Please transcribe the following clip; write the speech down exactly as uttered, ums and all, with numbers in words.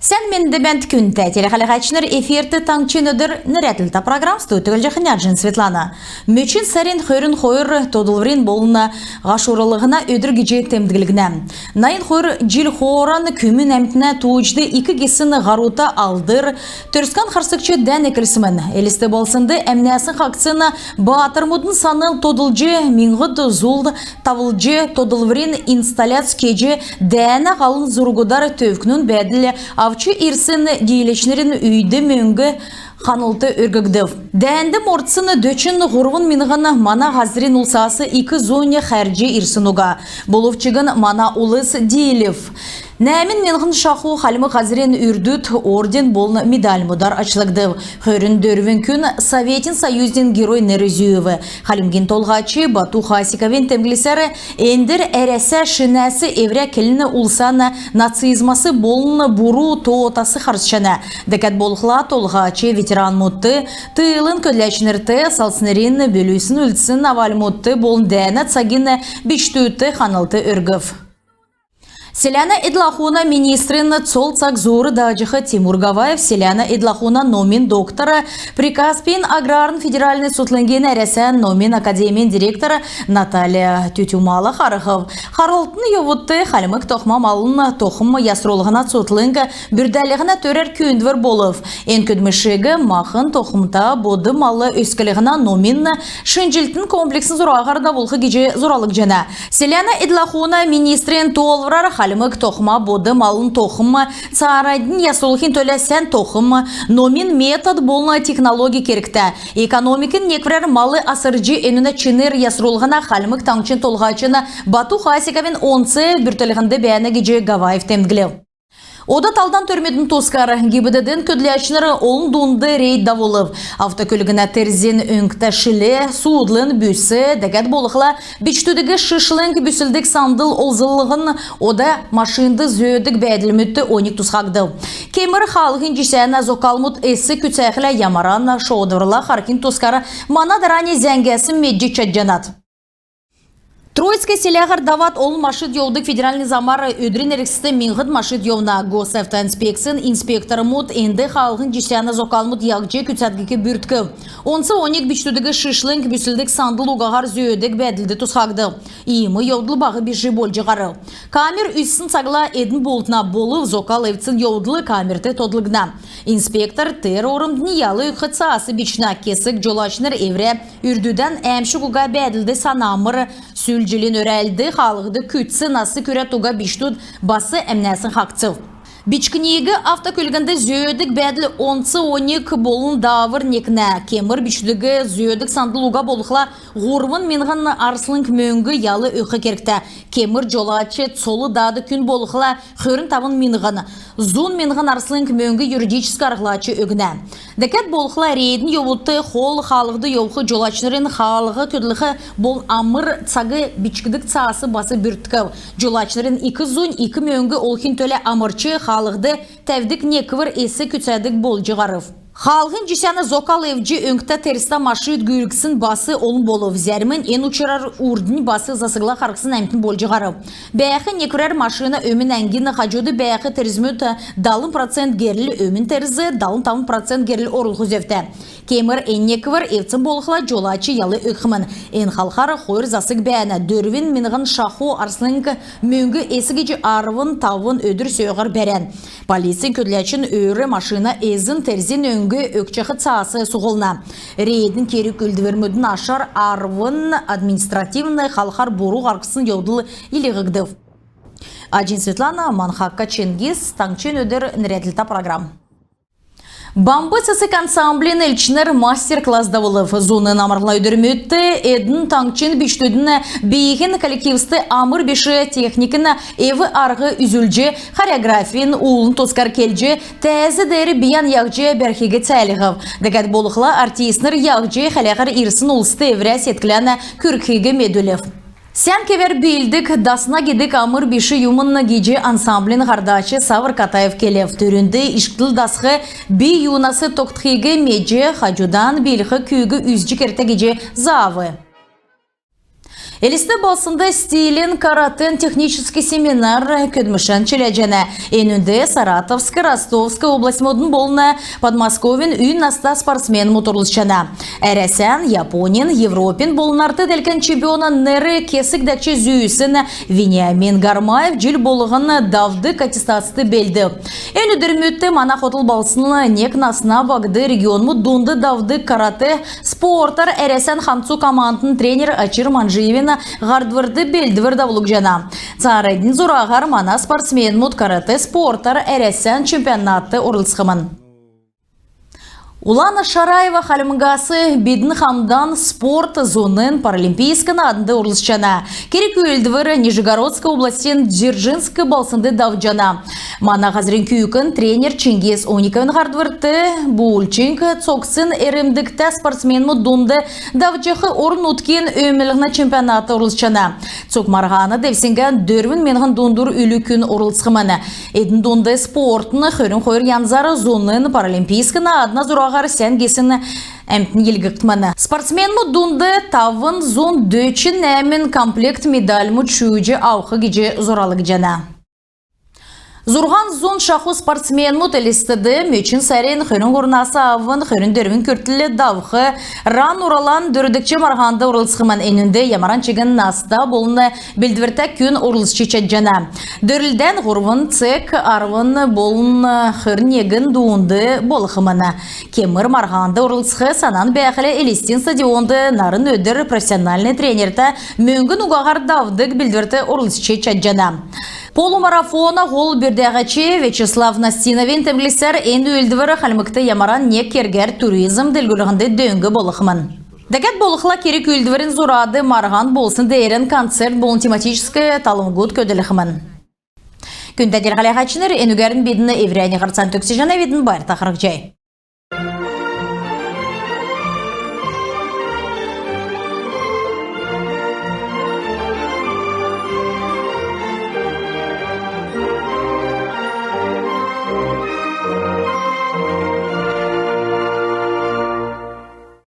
Сән менд бәәнт, күндтә телехәләһәчнр! Эфирт «Таңһчин өдр» нерәдлтә программ. Студьд Түгәлҗәхнә Җин Светлана. Мөчн сарин хөрн хойр тодлврин болн һашудлһна өдр гиҗ темдглгднә. Найн хойр җил хооран күмн әмтнә тууҗд ик гисн һарута Алдр Төрскән харсгч дән эклсмн. Элст балһснд әмнәсн хаһцсн баатрмудын санл тодлҗ, миңһәд зул тавлҗ, тодлврин инсталляц кеҗ, дәәнә һалын зургудар төвкнүн бәәдл авч ирсн дииләчнрин үйд мөңг ханлт өрггдв. Дәәнд мордсн дөчн һурвн миңһн мана һазрин улсас ик зунь хәрҗ ирсн уга. Болв чигн мана улс диилв. Нәәмн миңһн шаху хальмг һазрин үрдүд орден болн медальмудар ачлгдв. Хөрн дөрвн күн Советин Союзин Герой нер зүүв. Хальмгин Толһач Бату Хасиковин темдглсәр, эндр Әрәсә шинәс эврә келн улсан нацизмас болн буру тоотас харсҗана. Дәкәд болхла Толһач ветеранмудт, тылын көдләчнрт, салдснрин, белвсн үлдсн авальмудт болн дәәнә цагин бичкдүдт ханлт өргв. Селәнә эдл-ахун министрин цол цаг зуур дааҗах Тимур Гаваев селәнә эдл-ахун номин доктор, Прикаспин аграрн федеральн цутхлңгин Әрәсән номин академин директор Наталья Тютюмала харһв. Харһлтын йовудт хальмг тохма малын тохм ясрулһна цутхлң бүрдәлһнә төрәр күүндвр болв. Эн көдлмшиг махн тохмта бод мал өсклһнә номин шинҗлтин комплексн зураһар давулх гиҗ зуралгдҗана. Селәнә эдл-ахун министрин тоолврар, хальмг тохма бод малын тохм цааранднь ясрулхин төлә сән тохм, номин метод болн технологь кергтә. Экономикин некврәр мал асрҗ, энүнә чинр ясрулһна Хальмг Таңһчин Толһачин Бату Хасиковин онц бүртклһнд бәәнә гиҗ Гаваев темдглв. Ода талдан төрмүдин тускар. ГИБДД-н көдләчнр олн дунд рейд давулв. Автокөлгнә терзин өңгтә шил, суудлын бүс, дәкәд болхла бичкдүдиг шишлң бүслдг сандл олзллһн, ода машинд зөөдг бәәдлмүдт оньг тусхагдв. Кемр хаалһин җисәнә зокалмуд эс күцәхлә, ямаран шоодврла харһхин тускар мана дарани зәңгәс медҗ чадҗанат. Троицк селәһәр давад олн машид йовдг федеральн замар өдрин эргцд миңһәд машид йовна. Госавтоинспекцин инспектормуд энд хаалһин җисәнә зокалмуд яһҗ күцәдгиг бүрткв. Онц оньг бичкдүдиг шишлң бүслдг сандл угаһар зөөдг бәәдлд тусхагдв. Иим йовдл баһ биш болҗ һарв. Камер үзсн цагла эдн бултна, болв зокал эвдсн йовдл камерт тодлгдна. Инспектор тер ормднь ял өгх цаас бичнә. Кесг җолачнр эврә үрдүдән әәмшг уга бәәдлд санамр. Сүл җилин өрәлд хаалһд күцц нас күрәд уга бичкдүд бас әмнәсн хаһцв. Бичкниг автокөлгнд зөөдг бәәдл онц оньг болн даавр некнә. Кемр бичкдүдиг зөөдг сандл уга болхла, һурвн миңһн арслң мөңг ял өгх кергтә. Кемр җолач цол даадг күн болхла, хөрн тавн миңһн. Зун миңһн арслң мөңг юридическ арһлач өгнә. Дәкәд болхла, рейдин йовудт хол хаалһд йовх җолачнрин хаалһ көдлх болн амр цаг бичкдг цаас бас бүрткв. Җолачнрин ик зунь ик мөңг олхин төлә амрч, хаалһд тәвдг неквр эс күцәдг болҗ һарв. Хаалһин җисәнә зокал эвдҗ, өңгтә терзтә машид гүүлгсн бас олн болв. Зәрмнь эн учрар урднь бас засгла харһсн әмтн болҗ һарв. Бәәх некврәр машина өмн әңгин хаҗуд бәәх терзмүд далн процент герл, өмн терз далн тавн процент герл орулх зөвтә. Кемр эн неквр эвдсн болхла, җолач ял өгхмн. Эн халхар хойр засг бәәнә. Дөрвн миңһн шаху арслң мөңг эс гиҗ арвн тавн өдр сөөһәр бәрән. Полицин көдләчин өөр машина эзн терзин өңг өгчәх цаас суһлна. Рейдин керг-үүлдврмүдин ашар арвн административн халхар буру һарһсн йовдл илгәгдв. Аҗин Светлана, Манхака Чингис, «Таңһчин өдр» нерәдлтә программ. «Бамб цецг» ансамблин элчнр мастер-класс давулв. Зуна амрлһна өдрмүдт эдн таңһчин бичкдүдин бииһин коллективст амр биш техникин эв-арһ үзүлҗ, хореографин уул тускар келҗ, тәәз деер бийән яһҗ бәрхиг цәәлһв. Дәкәд болхла, артистнр яһҗ хәләһәр ирсн улст эврә седклән күргхиг медүлв. Сән кевәр биилдг дасна гидг амр биш юмн гиҗ ансамблин һардач Савр Катаев келв. Түрүнд ишкдл дасх, бий юнас тогтхиг медҗ, хаҗудан биилх күүг үзҗ кергтә гиҗ заав. Элст балһснд стилин каратэн техническ семинар көдлмшән чиләҗәнә. Энүнд Саратовск, Ростовск областьмудын болн Подмосковин үй наста спортсменмүд орлцҗана. Әрәсән, Японин, Европин болн нарт делкән чемпиона нер кесг дәкҗ зүүсн Вениамин Гармаев җил болһн давдг аттестацд белдв. Эн өдрмүдт мана хотл балһсн нег насна багт регионмуд дунд давдг каратэ спортар Әрәсән хамцу командын тренер Очир Манжиевин һардврт белдвр давулгдҗана. Цааранднь зураһар мана спортсменмүд каратэ спортар Әрәсән чемпионатд орлцхмн. Улана Шараева Хальмгас «Бидн хамдан. Спорт» зуна паралимпийск нааднд орлцҗана. Керг-үүлдвр Нижегородск областин Дзержинск балһснд давҗана. Мана һазрин күүкн тренер Чингис Униковин һардврт булчң цогцин эрмдгтә спортсменмүд дунд давҗах орн-нутгин өөмлһнә чемпионатд орлцҗана. Цуг марһана девсңгән дөрвн миңһн дундур үлү күн орлцхмн. Эдн дунд спортын хөрн хойр янзар зуна паралимпийск наадна зураһар сән гисн әмтн йилһгдхмн. Спортсменмүд дунд тавн зун дөчн нәәмн комплект медальмуд шүүҗ авх гиҗ зуралгдҗана. Зурһан зун шаху спортсменмүд Элстд мөчн сарин хөрн һурвнас авн хөрн дөрвн күртл давх «Ран Уралан» дөрвдгч марһанд орлцхмн. Энүнд ямаран чигн наста болн белдвртә күн орлцҗ чадҗана. Дөрлдән һурвн цег арвн болн хөрн негн дуунд болхмн. Кемр марһанд орлцх санан бәәхлә, Элстин стадионд нарн өдр профессиональн тренертә мөңгн угаһар давдг белдврт орлцҗ чадҗана. Полумарафона һол бүрдәһәч Вячеслав Настиновин темдглсәр, эн үүлдвр Хальмгт ямаран нег кергәр туризм делгрүллһнд дөң болхмн. Дәкәд болхла, керг-үүлдврин зурад марһан болсн деерән концерт болн тематическ талвңгуд көдлхмн. Күндтә телехәләһәчнр, энүгәрн бидн эврәннь һарцан төгсәҗәнәвидн. Байрта харһцхай.